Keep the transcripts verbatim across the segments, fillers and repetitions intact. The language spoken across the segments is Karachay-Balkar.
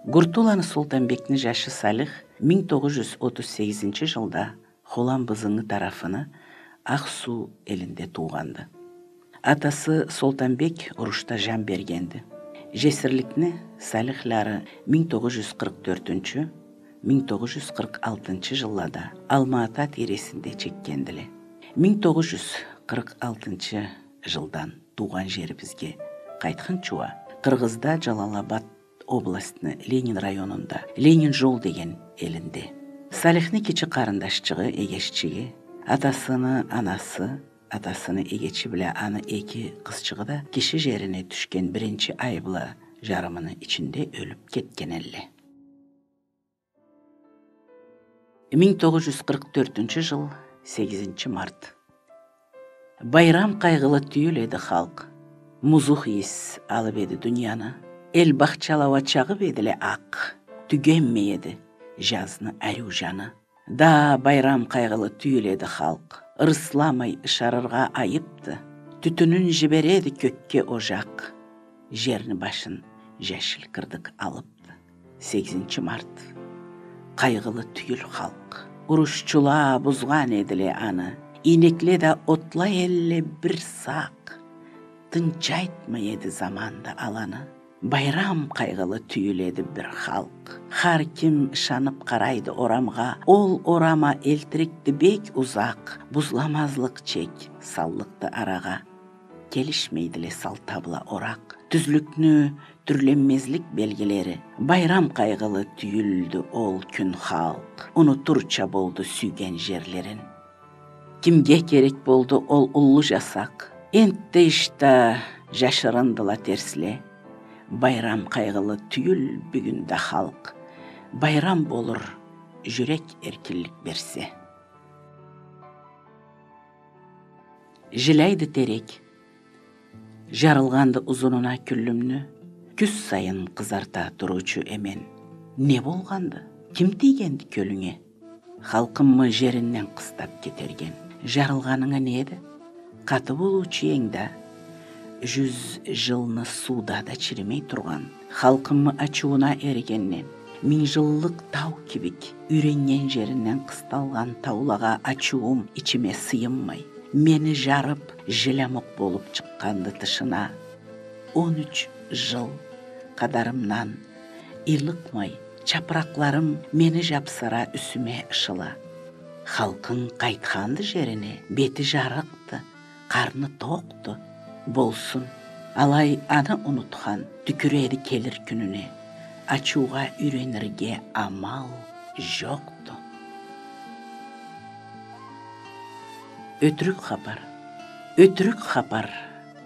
Гуртуланы Солтанбекни жашы Салих минг тогъуз жюз отуз сегизинчи жылда Холам бызынгы тарафыны Акъ-Суу элинде туугъанды. Атасы Солтанбек урушда жан бергенди. Жесирликни Салихлары минг тогъуз жюз къыркъ тёртюнчю, минг тогъуз жюз къыркъ алтынчы жыллада Алма-Ата тийресинде чекгендиле. Минг тогъуз жюз къыркъ алтынчы жылдан туугъан жерибизге къайтхынчы уа, Къыргъызда Жалал-Абад областны Ленин районунда Ленин жол деген элинде. Салихни кичи къарындашчыгъы, эгеччиги, атасыны анасы, атасыны эгечи бла аны эки къызчыгъы да киши жерине тюшген биринчи ай бла жарымыны ичинде ёлюп кетген элле. Минг тогъуз жюз къыркъ тёртюнчю жыл, сегизинчи март. Байрам къайгъылы тюйюл эди халкъ. Музух ийис алып эди дунияны. Эл бахчала уа чагъып эдиле акъ. Тюгенмей эди жазны ариу жаны. Да байрам къайгъылы тюйюл эди халкъ. Ырысламай ышарыргъа айыпды. Тютюнюн жибереди кёкге ожакъ. Жерни башын жашил кырдык алыпды. Сегизинчи март. Къайгъылы тюйюл халкъ. Урушчула бузгъан эдиле аны. Ийнекле да отла элле бир сакъ. Тынч айтмай эди заман да аланы. Байрам къайгъылы тюйюл эди бир халкъ. Хар ким ышанып къарайды орамгъа. Ол орам а элтирикди бек узакъ. Бузламазлыкъ чек саллыкъды арагъа. Келишмейдиле салта бла оракъ. Тюзлюкню тюрленмезлик белгилери. Байрам къайгъылы тюйюлдю ол кюн халкъ. Унутурча болду сюйген жерлерин. Кимге керек болду ол уллу жасакъ? Энтта ишта жашырындыла терсле. Байрам къайгъылы тюйюл бюгюн да халкъ. Байрам болур, жюрек эркинлик берсе. Жиляйды терек. Жарылгъанды узунуна кюллюмню кюз сайын къызарта туруучу эмен. Не болгъанды? Ким тийгенди кёлюнге? Халкъыммы жеринден къыстап кетерген? Жарылгъанынга неди? Къаты болуучу эдинг да, жюз жылны сууда да чиримей тургъан. Халкъыммы ачыууна эригенден, минг жыллыкъ тау кибик, юйреннген жеринден къысталгъан таулагъа ачыуум ичиме сыйынмай, мени жарып, жилямукъ болуп чыкъгъанды тышына. Он юч жыл къадарымдан ылыкъмай, чапыракъларым мени жапсыра, юсюме ышыла. Халкъынг къайтханды жерине, бети жарыкъды, къарны токъду, болсун. Алай аны унутхан тюкюреди келир кюнюне. Ачыугъа юйренирге амал жокъду. Ётюрюк хапар. Ётюрюк хапар,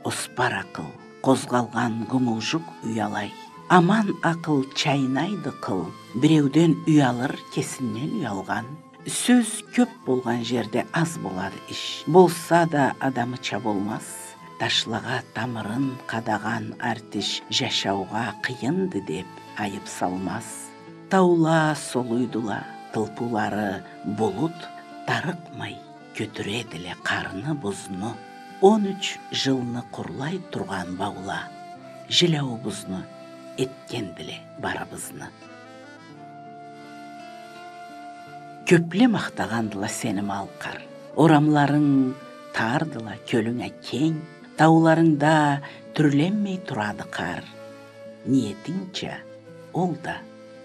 оспар акъыл, къозгъалгъан гумулжукъ уялай. Аман акъыл чайнайды къыл, биреуден уялыр, кесинден уялгъан. Сёз кёп болгъан жерде аз болады иш. Болса да, адамыча болмаз. Ташлагъа тамырын къадагъан артиш жашаугъа къыйынды деп айып салмаз. Таула солуйдула, тылпыулары булут, тарыкъмай кётюредиле къарны, бузну. Он юч жылны къурлай тургъан баула жиляуубузну этгендиле барыбызны. Кёпле махтагъандыла сени, Малкъар. Орамларынг тардыла, кёлюнг а кенг, тауларынгда тюрленмей турады къар. Ниетингча, ол да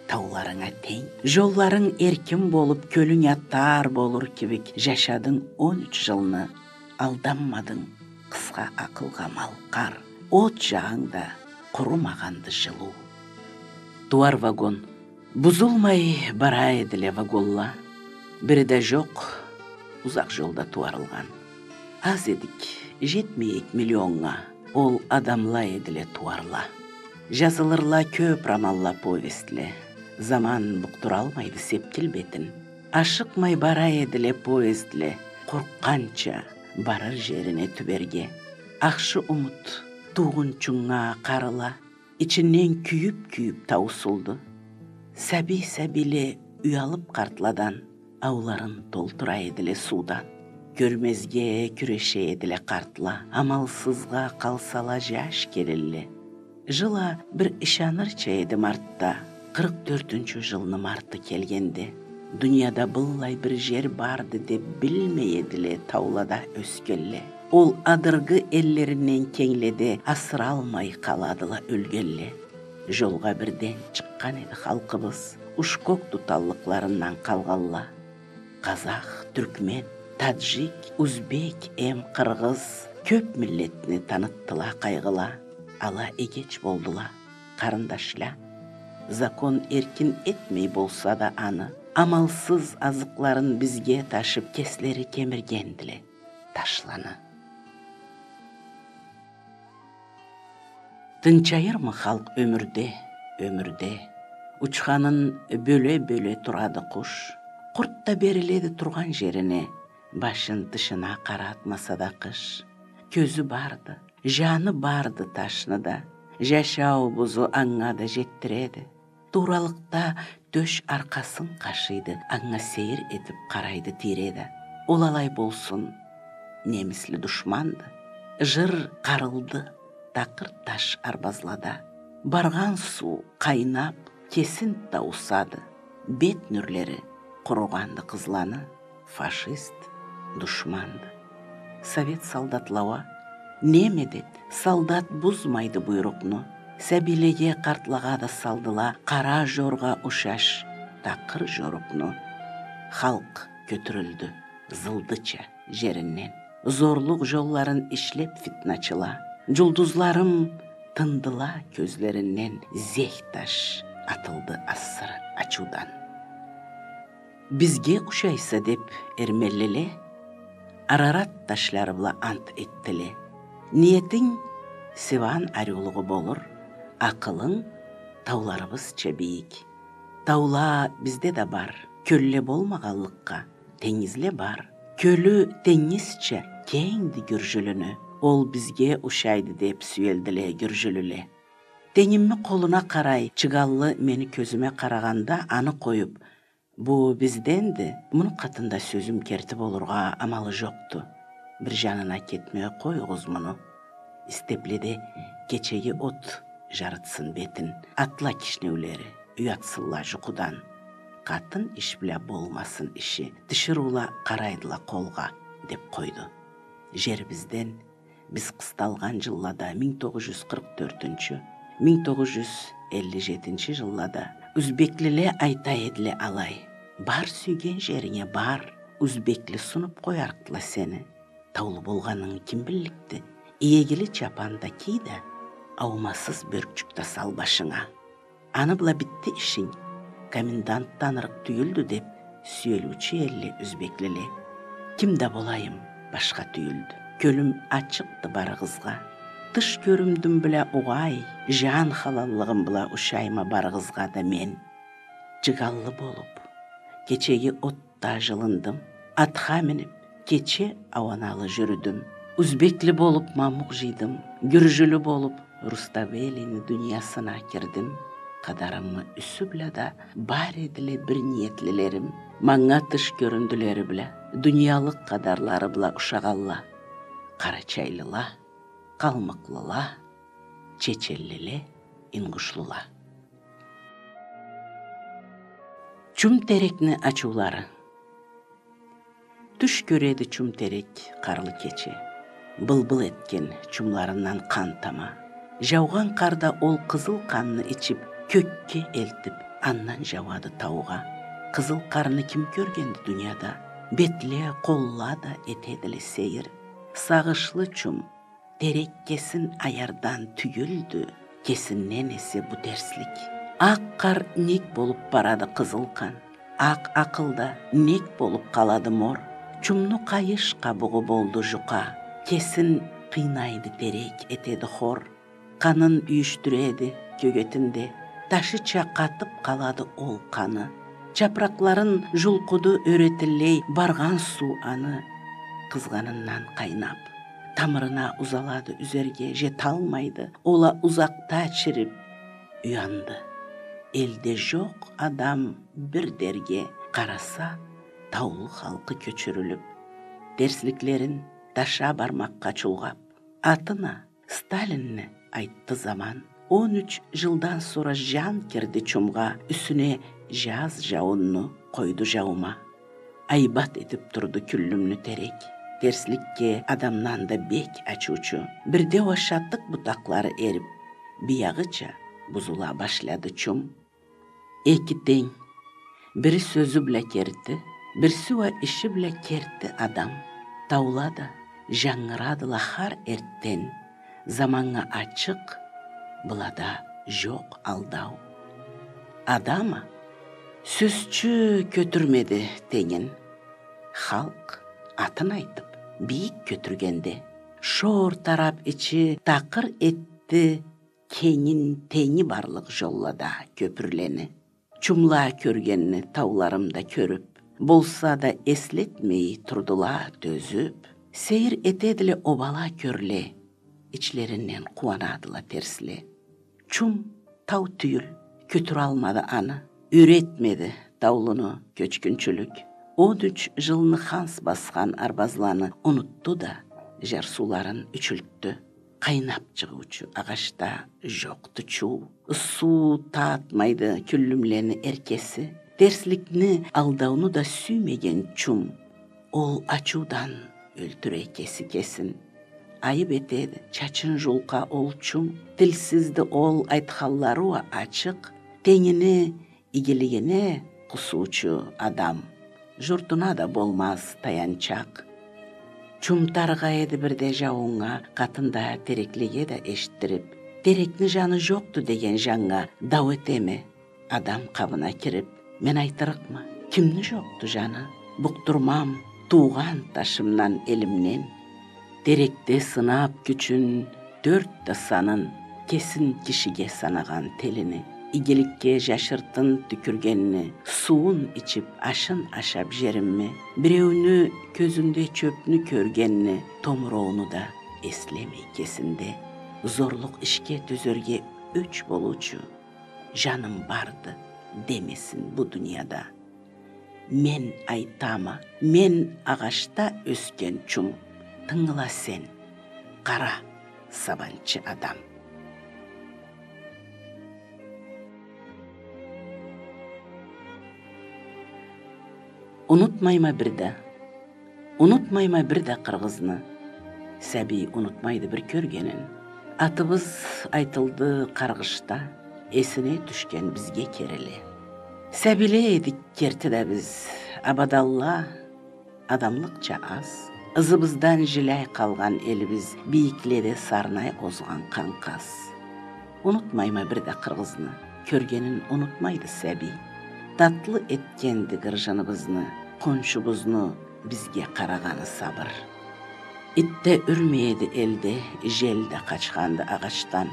тауларынга тенг. Жолларынг эркин болуп, кёлюнг а тар болур кибик, жашадынг он юч жылны. Алданмадынг къысха акъылгъа, Малкъар, от жагъынгда къурумагъанды жылыу. Тууар вагон. Бузулмай бара эдиле вагонла. Бири да жокъ, узакъ жолда тууарылгъан. Аз эдик, жетмей эк миллионнга, ол адамла эдиле тууарла. Жазылырла кёп романла, повестьле. Заман букъдуралмайды сепкил бетин. Ашыкъмай бара эдиле поездле, къоркъгъанча барыр жерине, тюберге. Ахшы умут туугъунчунга къарыла, ичинден кюйюп-кюйюп тауусулду. Сабий-сабийле уялып къартладан, ауларын толтура эдиле суудан. Кёрмезге кюреше эдиле къартла, амалсызгъа къалсала жаш келинле. Жыл а бир ышанырча эди мартда, Къыркъ тёртюнчю жылны марты келгенде, дунияда быллай бир жер барды деп билмей эдиле таулада ёсгенле. Ол адыргы эллеринден кенгледе асыралмай къаладыла ёлгенле. Жолгъа бирден чыкъгъан эди халкъыбыз, уш кёк туталлыкъларындан къалгъанла. Къазах, тюркмен, таджик, узбек эм къыргъыз кёп миллетни таныттыла къайгъыла. Ала эгеч болдула, къарындашла. Закон эркин этмей болса да аны, амалсыз азыкъларын бизге ташып, кеслери кемиргендиле ташланы. Тынчайырмы халкъ ёмюрде, ёмюрде? Учханын бёле-бёле турады къуш. Къурт да бериледи тургъан жерине, башын тышына къаратмаса да къыш. Кёзю барды, жаны барды ташны да, жашау бузу анга да жетдиреди. Тууралыкъда тёш аркъасын къашыйды, анга сейир этип къарайды тийре да. Ол алай болсун, немисли душманды. Жыр къарылды такъыр таш арбазлада. Баргъан суу къайнап, кесин тауусады. Бет нюрлери къуругъанды къызланы. Фашист душманды. Совет солдатла уа не медет, солдат бузмайды буйрукъну. Сабийлеге, къартлагъа да салдыла къара жоргъа ушаш такъыр жорукъну. Халкъ кётюрюлдю зылдыча жеринден. Зорлукъ жолларын ишлеп фитначыла, жулдузларым тындыла кёзлеринден, зех таш атылды асыры ачыудан. Бизге ушайса деп эрмелиле Арарат ташлары бла ант этдиле. Ниетинг Севан ариулугъу болур, акъылынг тауларыбызча бийик. Таула бизде да бар, кёлле болмагъанлыкъгъа, тенгизле бар. Кёлю тенгизча кенгди Гюржюлюню, ол бизге ушайды деп сюелдиле гюржюлюле. Тенгимни къолуна къарай, чыгаллы мени кёзюме къарагъанда, аны къоюп, бу бизденди, муну къатында сёзюм керти болургъа амалы жокъду. Бир жанына кетмеге къоюгъуз муну. Истепледе кечеги от жарытсын бетин, атла кишнеулери уятсынла жукъудан. Къатын иш бла болмасын иши, тиширыула къарайдыла къолгъа, деп къойду. Жерибизден биз къысталгъан жыллада, минг тогъуз жюз къыркъ тёртюнчю, минг тогъуз жюз элли жетинчи жыллада, узбеклиле айта эдиле алай: «Бар сюйген жеринге, бар, узбекли сунуп къоярыкъдыла сени. Таулу болгъанынгы ким билликди? Иегили чапан да кий да, аумасыз бёркчюк да сал башынга. Аны бла битди ишинг, комендант танырыкъ тюйюлдю», — деп сюелиучю элле узбеклиле. Ким да болайым, башха тюйюлдю. Кёлюм ачыкъды барыгъызгъа. Тыш кёрюмдюм бла угъай, жан халаллыгъым бла ушайма барыгъызгъа да мен. Чыгаллы болуп, кечеги от да жылындым. Атха минип, кече ауаналы жюрюдюм. Узбекли болуп, мамукъ жыйдым. Гюржюлю болуп, Руставелини дуниясына кирдим. Къадарымы юсю бла да бар эдиле бир ниетлилерим. Манга тыш кёрюндюлери бла, дуниялыкъ къадарлары бла ушагъанла: къарачайлыла, къалмыкълыла, чеченлиле, ингушлула. Чум терекни ачыулары. Тюш кёреди чум терек къарлы кече. Былбыл этген чумларындан къан тама. Жаугъан къарда ол къызыл къанны ичип, кёкге элтип, андан жауады таугъа. Къызыл къарны ким кёргенди дунияда? Бетле, къолла да этедиле сейир. Сагъышлы чум терек кесин аярдан тюйюлдю, кесинден эсе бу терслик. Акъ къар нек болуп барады къызыл къан? Акъ акъыл да нек болуп къалады мор? Чумну къайыш къабугъу болду жукъа, кесин къыйнайды терек, этеди хор. Къанын юйюшдюреди кёгетинде, ташыча къатып къалады ол къаны. Чапыракъларын жулкъуду ёретинлей баргъан суу аны, къызгъанындан къайнап. Тамырына узалады юзерге, жеталмайды, ол а узакъда чирип уянды. Элде жокъ адам бир дерге, къараса, таулу халкъы кёчюрюлюп, терсликлерин таша бармакъгъа чулгъап, атына Сталинни айтды заман. Он юч жылдан сора жан кирди чумгъа, юсюне жаз жауунну къойду жаума. Айбат этип турду кюллюмню терек. Терсликге адамдан да бек ачыучу. Бирде уа шатдыкъ бутакълары эрип, биягъыча бузула башлады чум. Эки тенг. Бири сёзю бла керти, бирси уа иши бла керти адам. Таула да жангырадыла хар эртден. Заманнга ачыкъ, былада жокъ алдау. Адам а сёзчю кётюрмеди тенгин. Халкъ атын айтып, бийик кётюргенде, шор тарап ичи такъыр этди кенгин тенги барлыкъ жоллада кёпюрлени. Чумла кёргенни тауларым да кёрюп, болса да эслетмей турдула тёзюп. Сейир этедиле обала кёрле, ичлеринден къууанадыла терсле. Чум тау тюйюл, кётюралмады аны, юйретмеди таулуну кёчгюнчюлюк. Он юч жылны ханс басхан арбазланы унутду да, жарсыуларын ючюлтдю. Къайнап чыгъыучу агъачда жокъду чуу. Суу татмайды кюллюмлени эркеси. Терсликни, алдауну да сюймеген чум. Ол ачыудан ёлтюре кеси кесин. Айып этеди чачын жулкъа ол чум. Тилсизди ол, айтханлары уа ачыкъ. Тенгини игилигине къусуучу адам журтуна да болмаз таянчакъ. Чум тарыгъа эди бирде жаууннга, къатында тереклеге да эшитдирип. Терекни жаны жокъду деген жаннга дау этеме, адам къабына кирип. Мен айтырыкъма, кимни жокъду жаны? Букъдурмам туугъан ташымдан, элимден. Терекде сынап кючюн тёрт да санын, кесин кишиге санагъан телини, игиликге жашыртын тюкюргенни, сууун ичип, ашын ашап жеримни, биреуню кёзюнде чёпню кёргенни, томуроуну да эслемей кесинде. Зорлукъ ишге тёзерге ёч болуучу жаным барды демесин бу дунияда. Мен айтама, мен агъачда ёсген чум, тынгыла сен, къара сабанчы адам. Унутмайма бир да, унутмайма бир да къыргъызны. Сабий унутмайды бир кёргенин. Атыбыз айтылды къаргъышда, эсине тюшген бизге кериле. Сабийле эдик керти да биз, абаданла адамлыкъча аз. Ызыбыздан жиляй къалгъан элибиз, бийикледе сарнай озгъан къанкъаз. Унутмайма бир да къыргъызны, кёргенин унутмайды сабий. Татлы этгенди гыржыныбызны, къоншубузну бизге къарагъаны сабыр. Ит да юрмей эди элде, жел да къачханды агъачдан.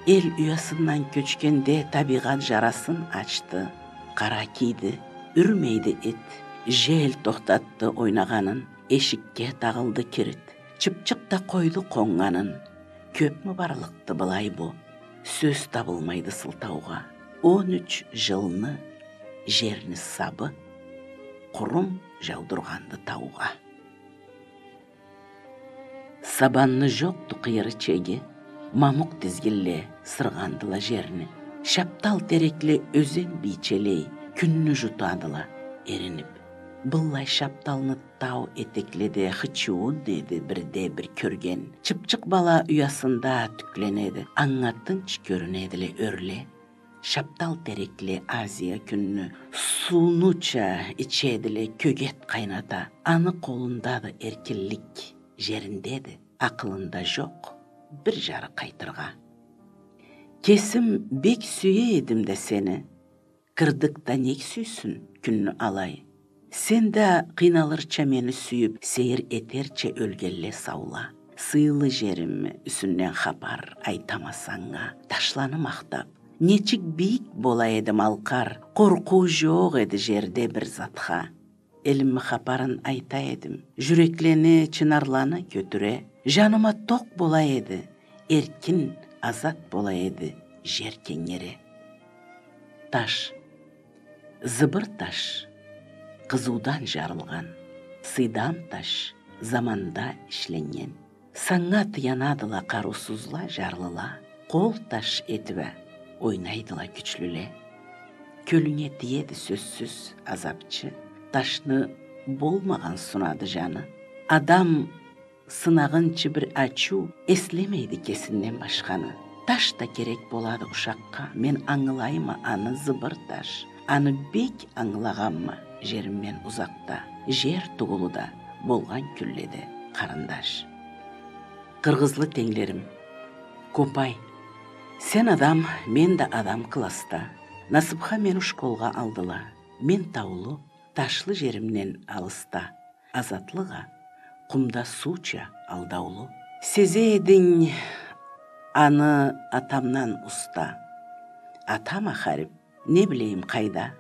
Эл уясындан кёчгенде, табийгъат жарасын ачды, къара кийди. Юрмейди ит, жел тохтатды ойнагъанын, эшикге тагъылды кирит. Чыпчыкъ да къойду къоннганын. Кёпмю барлыкъды былай бу? Сёз табылмайды сылтаугъа. Он юч жылны жерни сабы къурум жаудургъанды таугъа. Сабанны жокъду къыйыры-чеги, мамукъ тизгинле сыргъандыла жерни. Шаптал терекле ёзен бийчелей кюнню жутадыла эринип. Быллай шапталны тау этекледе хычыуун эди бирде бир кёрген. Чыпчыкъ бала уясында тюкленеди, анга тынч кёрюнедиле ёрле. Шаптал терекле Азия кюнню суунуча ичедиле, кёгет къайната. Аны къолундады эркинлик, жериндеди, акъылында жокъ бир жары къайтыргъа. Кесим бек сюе эдим да сени, кырдык да нек сюйсюн кюнню алай? Сен да къыйналырча мени сюйюп, сейир этерча ёлгенле саула. Сыйлы жерим, юсюнден хапар айтама санга, ташланы махтап. Нечик бийик бола эди Малкъар, къоркъуу жокъ эди жерде бир затха. Элимни хапарын айта эдим, жюреклени, чынарланы кётюре. Жаныма токъ бола эди, эркин, азат бола эди жер кенгере. Таш. Зыбыр таш, къызыудан жарылгъан, сыйдам таш, заманда ишленнген. Санга таянадыла къарыусузла, жарлыла, къол таш этиб а ойнайдыла кючлюле. Кёлюнге тиеди сёзсюз азабчы, ташны болмагъан сунады жаны. Адам сынагъынчы бир ачыу эслемейди кесинден башханы. Таш да керек болады ушакъгъа, мен ангылайма аны, зыбыр таш. Аны бек ангылагъанма жеримден узакъда. Жер тюгюл да болгъан кюнледе къарындаш. Къыргъызлы тенглерим. Копай. Сен адам, мен да адам классда. Насыбха мени школгъа алдыла. Мен таулу, ташлы жеримден алыста. Азатлыкъ а къумда сууча алдаулу. Сезе эдинг аны атамдан уста. Атам а харип, не билейим, къайда?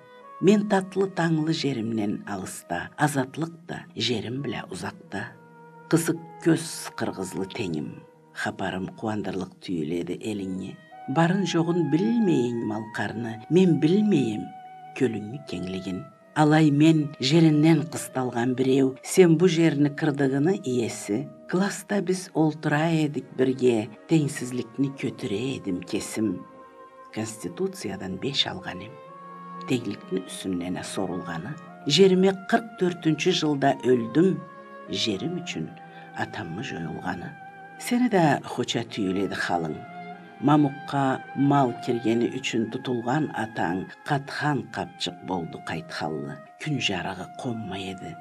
Мен татлы, танглы жеримден алыста, азатлыкъ да жерим бла узакъда. Къысыкъ кёз къыргъызлы тенгим, хапарым къууандырлыкъ тюйюл эди элинги. Барын-жогъун билмейин малкъарны, мен билмейим кёлюнгю кенглигин. Алай мен жеринден къысталгъан биреу, сен бу жерни кырдыгыны иеси. Классда биз олтура эдик бирге, тенгсизликни кётюре эдим кесим. Конституциядан беш алгъан эм. Тенгликни юсюнден а сорулгъаны. Жериме къыркъ тёртюнчю жылда ёлдюм, жерим ючюн атаммы жоюлгъаны. Сени да хоча тюйюл эди халынг. Мамукъгъа мал киргени ючюн тутулгъан атанг къатхан къапчыкъ болду къайтханлы. Кюн жарыгъы къонмай эди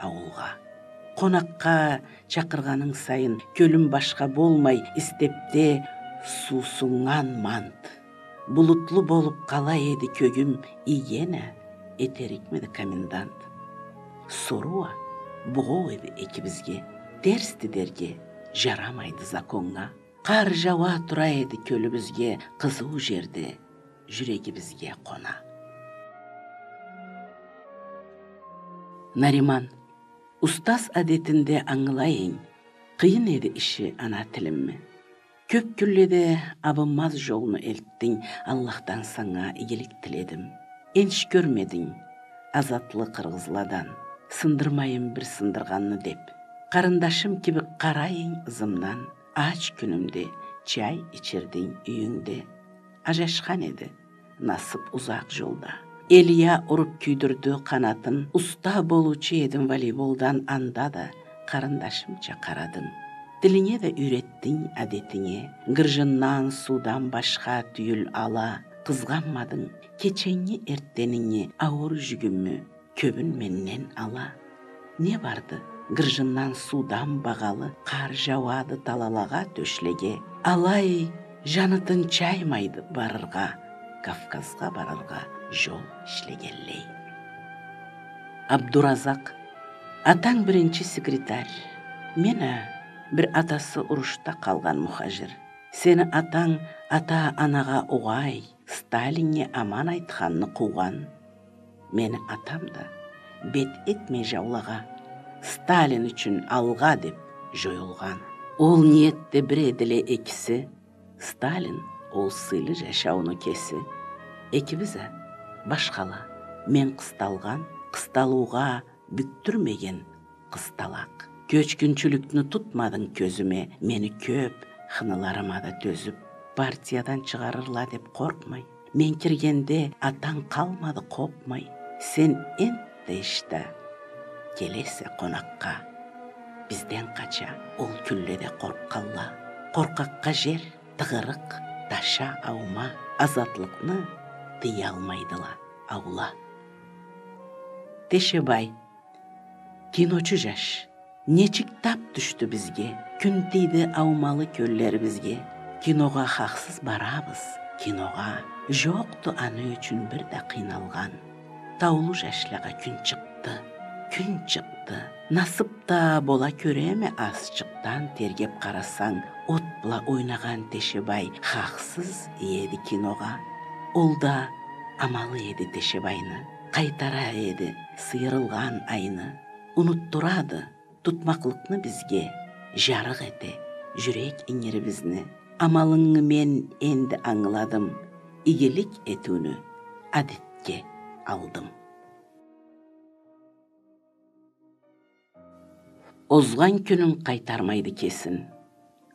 ауулгъа. Къонакъгъа чакъыргъанынг сайын, кёлюм башха болмай, истепде суусуннган мант. Булутлу болуп къала эди кёгюм, ийген а этерикмиди комендант? Соруу а бугъоу эди экибизге, терсди дерге жарамайды законнга. Къар жауа тура эди кёлюбюзге, къызыу жерде жюрегибизге къона. Нариман. Устаз адетинде ангылай эдинг, къыйын эди иши ана тилимни. Кёп кюнледе абынмаз жолну элтдинг, Аллахдан санга игилик тиледим. Энч кёрмединг азатлы къыргъызладан, сындырмайым бир сындыргъанны деп. Къарындашым кибик къарай эдинг ызымдан, ач кюнюмде чай ичирдинг юйюнгде. Ажашхан эди насып узакъ жолда. Элия уруп кюйдюрдю къанатын, уста болуучу эдим волейболдан, анда да къарындашымча къарадым. Тилинге да юйретдинг адетинге, гыржындан, суудан башха тюйюл ала, къызгъанмадынг кеченги, эртденинги, ауур жюгюмю кёбюн менден ала. Не барды гыржындан, суудан багъалы, къар жауады талалагъа, тёшлеге. Алай жаны тынчаймайды барыргъа, Кавказгъа барыргъа жол ишлегенлей. Абдуразакъ. Атанг биринчи секретарь. Мен а бир атасы урушда къалгъан мухажир. Сени атанг ата-анагъа угъай, Сталиннге аман айтханны къуугъан. Мени атам да бет этмей жаулагъа, Сталин ючюн алгъа деп жоюлгъан. Ол ниетде бир эдиле экиси, Сталин ол сыйлы жашауну кеси. Экибиз а башхала, мен къысталгъан, къысталыугъа бюктюрмеген къысталакъ. Кёчгюнчюлюкню тутмадынг кёзюме, мени кёп хыныларыма да тёзюп. Партиядан чыгъарырла деп къоркъмай, мен киргенде атанг къалмады къопмай. Сен энтда ишда келесе къонакъгъа. Бизден къача ол кюнледе къоркъгъанла. Къоркъакъгъа жер, тыгъырыкъ, таша, аума, азатлыкъны тыялмайдыла аула. Тешебай. Киночу жаш. Нечик тап тюшдю бизге, кюн тийди аумалы кёллерибизге. Киногъа хакъсыз барабыз, киногъа. Жокъду аны ючюн бир да къыйналгъан. Таулу жашлагъа кюн чыкъды, кюн чыкъды. Насып да бола кёреме азчыкъдан, тергеп къарасанг, от бла ойнагъан Тешебай хакъсыз иеди киногъа. Ол да амалы эди Тешебайны, къайтара эди сыйырылгъан айны. Унутдурады тутмакълыкъны бизге, жарыкъ эте жюрек ингирибизни. Амалынгы мен энди ангыладым, игилик этиуню адетге алдым. Озгъан кюнюнг къайтармайды кесин.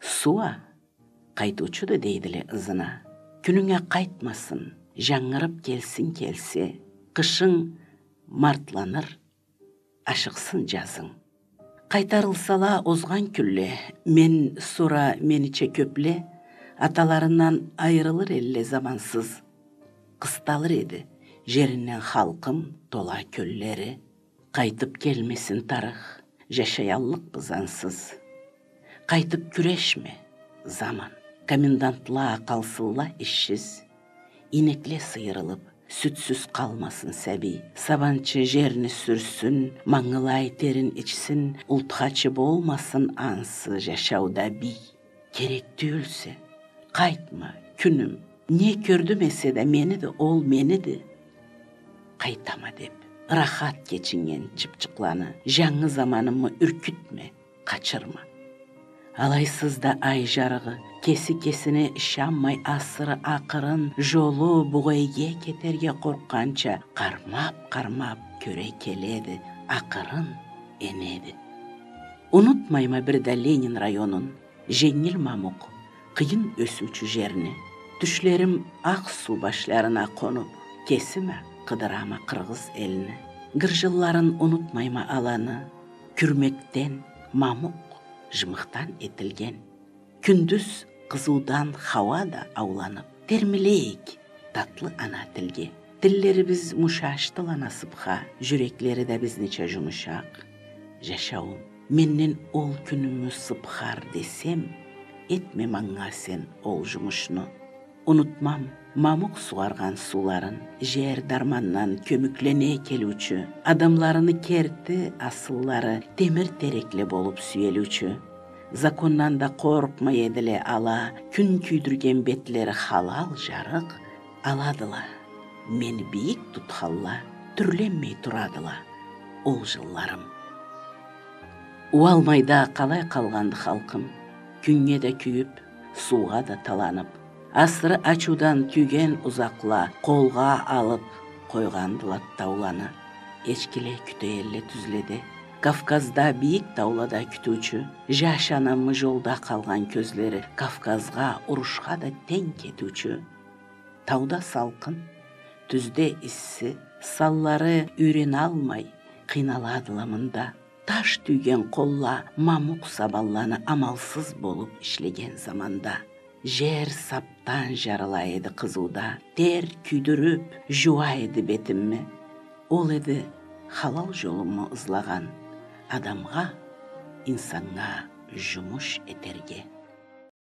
Суу а къайтыучуду дейдиле ызына. Кюнюнге къайтмасын, жангырып келсин келсе, къышынг мартланыр, ашыкъсын жазынг. Къайтарылсала озгъан кюнле, мен сора менича кёпле аталарындан айырылыр элле замансыз. Къысталыр эди жеринден халкъым тола кёллери. Къайтып келмесин тарых, жашаяллыкъбыз ансыз. Къайтып кюрешме, заман. Комендантла къалсынла ишсиз. Ийнекле сыйырылып, сютсюз къалмасын сабий. Сабанчы жерни сюрсюн, мангылай терин ичсин, ултхачы болмасын ансы жашауда бий. Керек тюйюлсе, къайтма, кюнюм. Не кёрдюм эсе да, мениди, ол мениди. Къайтама деп, ырахат кечиннген чыпчыкъланы, жангы заманымы юркютме, къачырма. Алайсыз да ай жарыгъы кеси-кесине ышанмай, асыры акъырын, жолу бугъейге кетерге къоркъгъанча, къармап-къармап кёре келеди, акъырын энеди. Унутмайма бир да Ленин районун, женгил мамукъ, къыйын ёсюучю жерни. Тюшлерим акъ суу башларына къонуп, кесим а къыдырама къыргъыз элни. Гыржынларын унутмайма аланы, кюрмекден, мамукъ, жымыхдан этилген. Кюндюз къызыудан хауа да ауланып, термилейик татлы ана тилге. Тиллерибиз мушашдыла насыпха, жюреклери да бизнича жумушакъ. Жашауум, менден ол кюнюмю сыпхар десем, этме манга сен ол жумушну. Унутмам мамукъ сугъаргъан сууларын, жер дармандан кёмюклене келиучю, адамларыны керти асыллары темир терекле болуп сюелиучю. Закондан да къоркъмай эдиле ала, кюн кюйдюрген бетлери халал жарыкъ, аладыла. Мени бийик тутханла, тюрленмей турадыла ол жылларым. Уалмайда къалай къалгъанды халкъым, кюннге да кюйюп, суугъа да таланып, асыры ачыудан кюйген узакъла къолгъа алып къойгъандыла тауланы. Эчкиле кюте элле тюзледе, Кавказда бийик таулада кютюучю, жаш анамы жолда къалгъан кёзлери Кавказгъа, урушха да тенг кетиучю. Тауда салкъын, тюзде исси, санлары юйреналмай, къыйналадыла мында. Таш тюйген къолла мамукъ сабанланы амалсыз болуп ишлеген заманда. Жер сапдан жарыла эди къызыуда, тер кюйдюрюп жууа эди бетимни. Ол эди халал жолуму ызлагъан, адамгъа, инсаннга жумуш этерге.